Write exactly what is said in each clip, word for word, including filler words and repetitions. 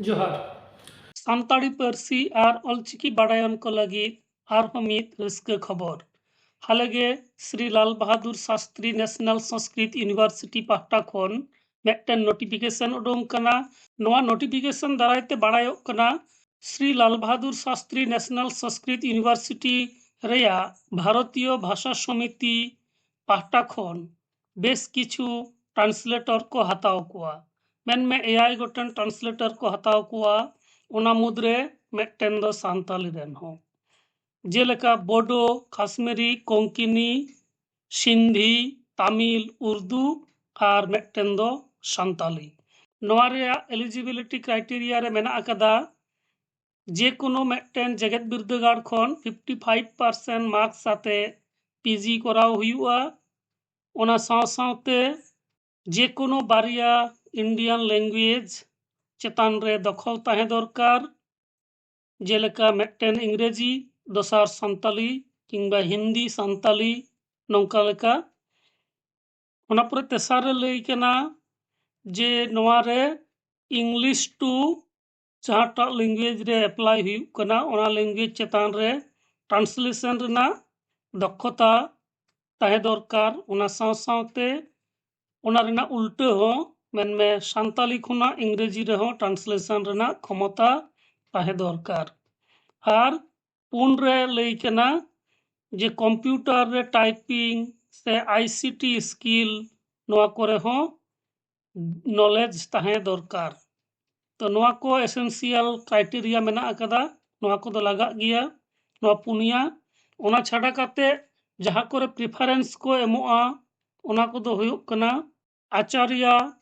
ᱡᱚᱦᱟᱨ᱾ ᱥᱟᱱᱛᱟᱲᱤ ᱯᱟᱹᱨᱥᱤ ᱟᱨ ᱚᱞᱪᱤᱠᱤ ᱵᱟᱰᱟᱭᱟᱱ ᱠᱚ ᱞᱟᱹᱜᱤᱫ ᱟᱨᱦᱚᱸ ᱢᱤᱫ ᱨᱟᱹᱥᱠᱟᱹ ᱠᱷᱚᱵᱚᱨ᱾ ᱦᱟᱞᱮᱜᱮ ᱥᱨᱤ ᱞᱟᱞ ᱵᱟᱦᱟᱫᱩᱨ ᱥᱟᱥᱛᱨᱤ ᱱᱮᱥᱱᱟᱞ ᱥᱚᱝᱥᱠᱨᱤᱛ ᱤᱭᱩᱱᱤᱵᱷᱟᱨᱥᱤᱴᱤ ᱯᱟᱦᱴᱟ ᱠᱷᱚᱱ ᱢᱤᱫᱴᱮᱱ ᱱᱳᱴᱤᱯᱷᱤᱠᱮᱥᱚᱱ ᱩᱰᱩᱝ ᱠᱟᱱᱟ᱾ ᱱᱚᱣᱟ ᱱᱳᱴᱤᱯᱷᱤᱠᱮᱥᱚᱱ ᱫᱟᱨᱟᱭ ᱛᱮ ᱵᱟᱲᱟᱭᱚᱜ ᱠᱟᱱᱟ, ᱥᱨᱤ ᱞᱟᱞ ᱵᱟᱦᱟᱫᱩᱨ ᱥᱟᱥᱛᱨᱤ ᱱᱮᱥᱱᱟᱞ ᱥᱚᱝᱥᱠᱨᱤᱛ ᱤᱭᱩᱱᱤᱵᱷᱟᱨᱥᱤᱴᱤ ᱨᱮᱭᱟᱜ ᱵᱷᱟᱨᱚᱛᱤᱭᱚ ᱵᱷᱟᱥᱟ ᱥᱚᱢᱤᱛᱤ ᱯᱟᱦᱴᱟ ᱠᱷᱚᱱ ᱵᱮᱥ ᱠᱤᱪᱷᱩ ᱴᱨᱟᱱᱥᱞᱮᱴᱚᱨ ᱠᱚ ᱦᱟᱛᱟᱣ ᱠᱚᱣᱟ᱾ ᱢᱮᱱᱢᱮ ᱮᱭᱟᱭ ᱜᱚᱴᱮᱱ ᱴᱨᱟᱱᱥᱞᱮᱴᱚᱨ ᱠᱚ ᱦᱟᱛᱟᱣ ᱠᱚᱣᱟ, ᱚᱱᱟ ᱢᱩᱫᱽᱨᱮ ᱢᱤᱫᱴᱮᱱ ᱫᱚ ᱥᱟᱱᱛᱟᱞᱤ ᱨᱮᱱ ᱦᱚᱸ, ᱡᱮᱞᱮᱠᱟ ᱵᱳᱰᱳ, ᱠᱟᱥᱢᱤᱨᱤ, ᱠᱚᱝᱠᱤᱱᱤ, ᱥᱤᱱᱫᱷᱤ, ᱛᱟᱢᱤᱞ, ᱩᱨᱫᱩ ᱟᱨ ᱢᱤᱫᱴᱮᱱ ᱫᱚ ᱥᱟᱱᱛᱟᱞᱤ᱾ ᱱᱚᱣᱟ ᱨᱮᱭᱟᱜ eligibility criteria ᱨᱮ ᱢᱮᱱᱟᱜ ᱟᱠᱟᱫᱟ, ᱡᱮ ᱠᱳᱱᱳ ᱢᱤᱫᱴᱮᱱ ᱡᱮᱜᱮᱛ ᱵᱤᱨᱫᱟᱹᱜᱟᱲ ᱠᱷᱚᱱ fifty five percent marks ᱟᱛᱮ ᱯᱤᱡᱤ ᱠᱚᱨᱟᱣ ᱦᱩᱭᱩᱜᱼᱟ᱾ ᱚᱱᱟ ᱥᱟᱶ ᱥᱟᱶᱛᱮ ᱡᱮ ᱠᱳᱱᱳ ᱵᱟᱨᱭᱟ Indian language ᱪᱮᱛᱟᱱ ᱨᱮ ᱫᱚᱠᱷᱚᱞ ᱛᱟᱦᱮᱸ ᱫᱚᱨᱠᱟᱨ, ᱡᱮᱞᱮᱠᱟ ᱢᱤᱫᱴᱮᱱ ᱤᱝᱨᱮᱡᱤ, ᱫᱚᱥᱟᱨ ᱥᱟᱱᱛᱟᱞᱤ ᱠᱤᱝᱵᱟ ᱦᱤᱱᱫᱤ ᱥᱟᱱᱛᱟᱞᱤ, ᱱᱚᱝᱠᱟ ᱞᱮᱠᱟ᱾ ᱚᱱᱟ ᱯᱚᱨᱮ ᱛᱮᱥᱟᱨ ᱨᱮ ᱞᱟᱹᱭ ᱠᱟᱱᱟ ᱡᱮ ᱱᱚᱣᱟ ᱨᱮ English to ᱡᱟᱦᱟᱸᱴᱟᱜ language ᱨᱮ apply ᱦᱩᱭᱩᱜ ᱠᱟᱱᱟ, ᱚᱱᱟ language ᱪᱮᱛᱟᱱ ᱨᱮ translation ᱨᱮᱱᱟᱜ ᱫᱚᱠᱷᱚᱛᱟ ᱛᱟᱦᱮᱸ ᱫᱚᱨᱠᱟᱨ᱾ ᱚᱱᱟ ᱥᱟᱶ ᱥᱟᱶᱛᱮ ᱚᱱᱟ ᱨᱮᱱᱟᱜ ᱩᱞᱴᱟᱹ ᱦᱚᱸ, ᱢᱮᱱᱢᱮ ᱥᱟᱱᱛᱟᱞᱤ ᱠᱷᱚᱱᱟᱜ ᱤᱝᱨᱮᱡᱤ ᱨᱮᱦᱚᱸ translation ᱨᱮᱱᱟᱜ ᱠᱷᱚᱢᱚᱛᱟ ᱛᱟᱦᱮᱸ ᱫᱚᱨᱠᱟᱨ᱾ ᱟᱨ ᱯᱩᱱ ᱨᱮ ᱞᱟᱹᱭ ᱠᱟᱱᱟ ᱡᱮ computer ᱨᱮ typing ᱥᱮ I C T skill, ᱱᱚᱣᱟ ᱠᱚᱨᱮ ᱦᱚᱸ knowledge ᱛᱟᱦᱮᱸ ᱫᱚᱨᱠᱟᱨ᱾ ᱛᱚ ᱱᱚᱣᱟ ᱠᱚ essential criteria ᱢᱮᱱᱟᱜ ᱟᱠᱟᱫᱟ, ᱱᱚᱣᱟ ᱠᱚᱫᱚ ᱞᱟᱜᱟᱜ ᱜᱮᱭᱟ, ᱱᱚᱣᱟ ᱯᱩᱱᱭᱟ᱾ ᱚᱱᱟ ᱪᱷᱟᱰᱟ ᱠᱟᱛᱮ ᱡᱟᱦᱟᱸ ᱠᱚᱨᱮ preference ᱠᱚ ᱮᱢᱚᱜᱼᱟ, ᱚᱱᱟ ᱠᱚᱫᱚ ᱦᱩᱭᱩᱜ ᱠᱟᱱᱟ ᱟᱪᱟᱨᱭᱟ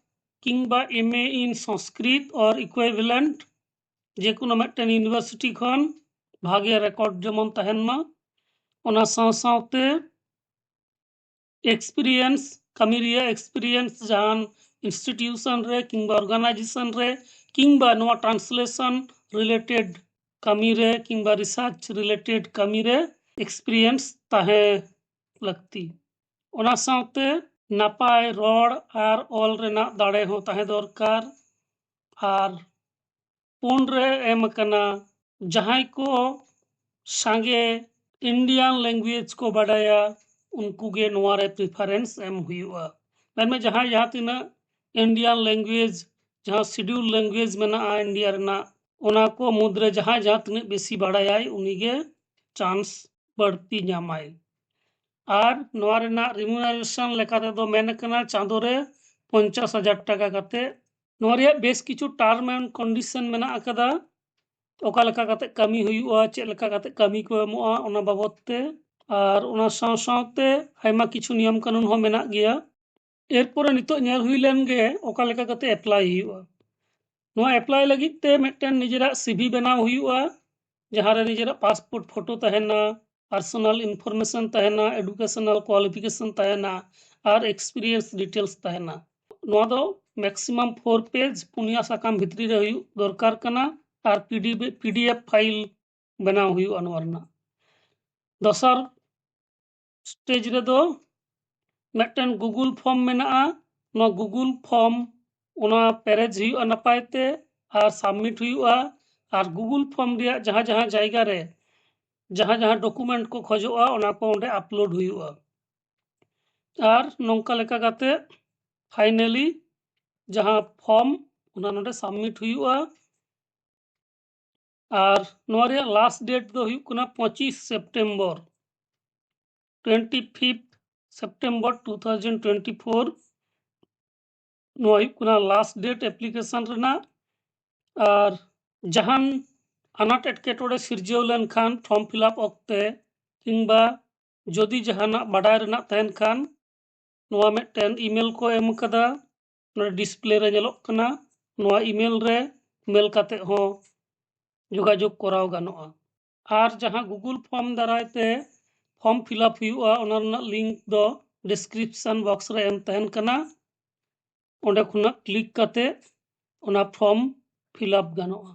ᱠᱤᱝᱵᱟ M A in Sanskrit or equivalent, ᱡᱮ ᱠᱳᱱᱳ ᱢᱤᱫᱴᱮᱱ university ᱠᱷᱚᱱ ᱵᱷᱟᱜᱮ record ᱡᱮᱢᱚᱱ ᱛᱟᱦᱮᱱ ᱢᱟ᱾ ᱚᱱᱟ ᱥᱟᱶ ᱥᱟᱶᱛᱮ experience, ᱠᱟᱹᱢᱤ ᱨᱮᱭᱟᱜ experience ᱡᱟᱦᱟᱱ institution ᱨᱮ ᱠᱤᱝᱵᱟ organization ᱨᱮ ᱠᱤᱝᱵᱟ ᱱᱚᱣᱟ translation related ᱠᱟᱹᱢᱤ ᱨᱮ ᱠᱤᱝᱵᱟ research related ᱠᱟᱹᱢᱤ ᱨᱮ experience ᱛᱟᱦᱮᱸ ᱞᱟᱹᱠᱛᱤ᱾ ᱚᱱᱟ ᱥᱟᱶᱛᱮ ᱱᱟᱯᱟᱭ ᱨᱚᱲ ᱟᱨ ᱚᱞ ᱨᱮᱱᱟᱜ ᱫᱟᱲᱮ ᱦᱚᱸ ᱛᱟᱦᱮᱸ ᱫᱚᱨᱠᱟᱨ᱾ ᱟᱨ ᱯᱩᱱ ᱨᱮ ᱮᱢ ᱟᱠᱟᱱᱟ, ᱡᱟᱦᱟᱸᱭ ᱠᱚ ᱥᱟᱸᱜᱮ Indian language ᱠᱚ ᱵᱟᱰᱟᱭᱟ, ᱩᱱᱠᱩ ᱜᱮ ᱱᱚᱣᱟ ᱨᱮ preference ᱮᱢ ᱦᱩᱭᱩᱜᱼᱟ᱾ ᱢᱮᱱᱢᱮ ᱡᱟᱦᱟᱸᱭ ᱡᱟᱦᱟᱸ ᱛᱤᱱᱟᱹᱜ Indian language, ᱡᱟᱦᱟᱸ schedule language ᱢᱮᱱᱟᱜᱼᱟ ᱤᱱᱰᱤᱭᱟ ᱨᱮᱱᱟᱜ, ᱚᱱᱟ ᱠᱚ ᱢᱩᱫᱽᱨᱮ ᱡᱟᱦᱟᱸᱭ ᱡᱟᱦᱟᱸ ᱛᱤᱱᱟᱹᱜ ᱵᱮᱥᱤ ᱵᱟᱲᱟᱭᱟᱭ, ᱩᱱᱤ ᱜᱮ chance ᱵᱟᱹᱲᱛᱤ ᱧᱟᱢᱟᱭ᱾ ᱟᱨ ᱱᱚᱣᱟ ᱨᱮᱱᱟᱜ remuneration ᱞᱮᱠᱟ ᱛᱮᱫᱚ ᱢᱮᱱ ᱟᱠᱟᱱᱟ ᱪᱟᱸᱫᱳ ᱨᱮ ᱯᱚᱧᱪᱟᱥ ᱦᱟᱡᱟᱨ ᱴᱟᱠᱟ ᱠᱟᱛᱮ᱾ ᱱᱚᱣᱟ ᱨᱮᱭᱟᱜ ᱵᱮᱥ ᱠᱤᱪᱷᱩ term and condition ᱢᱮᱱᱟᱜ ᱟᱠᱟᱫᱟ, ᱚᱠᱟ ᱞᱮᱠᱟ ᱠᱟᱛᱮ ᱠᱟᱹᱢᱤ ᱦᱩᱭᱩᱜᱼᱟ, ᱪᱮᱫ ᱞᱮᱠᱟ ᱠᱟᱛᱮ ᱠᱟᱹᱢᱤ ᱠᱚ ᱮᱢᱚᱜᱼᱟ, ᱚᱱᱟ ᱵᱟᱵᱚᱫ ᱛᱮ᱾ ᱟᱨ ᱚᱱᱟ ᱥᱟᱶ ᱥᱟᱶᱛᱮ ᱟᱭᱢᱟ ᱠᱤᱪᱷᱩ ᱱᱤᱭᱚᱢ ᱠᱟᱹᱱᱩᱱ ᱦᱚᱸ ᱢᱮᱱᱟᱜ ᱜᱮᱭᱟ᱾ ᱮᱨᱯᱚᱨᱮ ᱱᱤᱛᱚᱜ ᱧᱮᱞ ᱦᱩᱭ ᱞᱮᱱ ᱜᱮ ᱚᱠᱟ ᱞᱮᱠᱟ ᱠᱟᱛᱮ apply ᱦᱩᱭᱩᱜᱼᱟ᱾ ᱱᱚᱣᱟ apply ᱞᱟᱹᱜᱤᱫ ᱛᱮ ᱢᱤᱫᱴᱮᱱ ᱱᱤᱡᱮᱨᱟᱜ C V ᱵᱮᱱᱟᱣ ᱦᱩᱭᱩᱜᱼᱟ, ᱡᱟᱦᱟᱸ ᱨᱮ ᱱᱤᱡᱮᱨᱟᱜ passport photo ᱛᱟᱦᱮᱱᱟ, personal information ᱛᱟᱦᱮᱱᱟ, educational qualification ᱛᱟᱦᱮᱱᱟ ᱟᱨ experience details ᱛᱟᱦᱮᱱᱟ᱾ ᱱᱚᱣᱟ ᱫᱚ maximum four page, ᱯᱩᱱᱭᱟ ᱥᱟᱠᱟᱢ ᱵᱷᱤᱛᱨᱤ ᱨᱮ ᱦᱩᱭᱩᱜ ᱫᱚᱨᱠᱟᱨ ᱠᱟᱱᱟ ᱟᱨ P D F, P D F file ᱵᱮᱱᱟᱣ ᱦᱩᱭᱩᱜᱼᱟ ᱱᱚᱣᱟ ᱨᱮᱱᱟᱜ᱾ ᱫᱚᱥᱟᱨ stage ᱨᱮᱫᱚ ᱢᱤᱫᱴᱮᱱ Google form ᱢᱮᱱᱟᱜᱼᱟ, ᱱᱚᱣᱟ Google form ᱚᱱᱟ ᱯᱮᱨᱮᱡ ᱦᱩᱭᱩᱜᱼᱟ ᱱᱟᱯᱟᱭ ᱛᱮ ᱟᱨ submit ᱦᱩᱭᱩᱜᱼᱟ᱾ ᱟᱨ Google form ᱨᱮᱭᱟᱜ ᱡᱟᱦᱟᱸ ᱡᱟᱦᱟᱸ ᱡᱟᱭᱜᱟ ᱨᱮ ᱡᱟᱦᱟᱸ ᱡᱟᱦᱟᱸ document ᱠᱚ ᱠᱷᱚᱡᱚᱜᱼᱟ, ᱚᱱᱟ ᱠᱚ ᱚᱸᱰᱮ upload ᱦᱩᱭᱩᱜᱼᱟ᱾ ᱟᱨ ᱱᱚᱝᱠᱟ ᱞᱮᱠᱟ ᱠᱟᱛᱮ finally ᱡᱟᱦᱟᱸ form, ᱚᱱᱟ ᱱᱚᱰᱮ submit ᱦᱩᱭᱩᱜᱼᱟ᱾ ᱟᱨ ᱱᱚᱣᱟ ᱨᱮᱭᱟᱜ last date ᱫᱚ ᱦᱩᱭᱩᱜ ᱠᱟᱱᱟ ᱯᱚᱸᱪᱤᱥ September, twenty fifth September two thousand twenty four᱾ ᱱᱚᱣᱟ ᱦᱩᱭᱩᱜ ᱠᱟᱱᱟ last date application ᱨᱮᱱᱟᱜ᱾ ᱟᱨ ᱡᱟᱦᱟᱱ ᱟᱱᱟᱴ ᱮᱴᱠᱮᱴᱚᱬᱮ ᱥᱤᱨᱡᱟᱹᱣ ᱞᱮᱱᱠᱷᱟᱱ form fill up ᱚᱠᱛᱮ ᱠᱤᱝᱵᱟ ᱡᱩᱫᱤ ᱡᱟᱦᱟᱱᱟᱜ ᱵᱟᱰᱟᱭ ᱨᱮᱱᱟᱜ ᱛᱟᱦᱮᱱ ᱠᱷᱟᱱ, ᱱᱚᱣᱟ ᱢᱤᱫᱴᱮᱱ email ᱠᱚ ᱮᱢ ᱠᱟᱫᱟ, ᱱᱚᱰᱮ display ᱨᱮ ᱧᱮᱞᱚᱜ ᱠᱟᱱᱟ, ᱱᱚᱣᱟ email ᱨᱮ mail ᱠᱟᱛᱮ ᱦᱚᱸ ᱡᱳᱜᱟᱡᱳᱜᱽ ᱠᱚᱨᱟᱣ ᱜᱟᱱᱚᱜᱼᱟ᱾ ᱟᱨ ᱡᱟᱦᱟᱸ Google form ᱫᱟᱨᱟᱭ ᱛᱮ form fill up ᱦᱩᱭᱩᱜᱼᱟ, ᱚᱱᱟ ᱨᱮᱱᱟᱜ link ᱫᱚ description box ᱨᱮ ᱮᱢ ᱛᱟᱦᱮᱱ ᱠᱟᱱᱟ, ᱚᱸᱰᱮ ᱠᱷᱚᱱᱟᱜ click ᱠᱟᱛᱮ ᱚᱱᱟ form fill up ᱜᱟᱱᱚᱜᱼᱟ᱾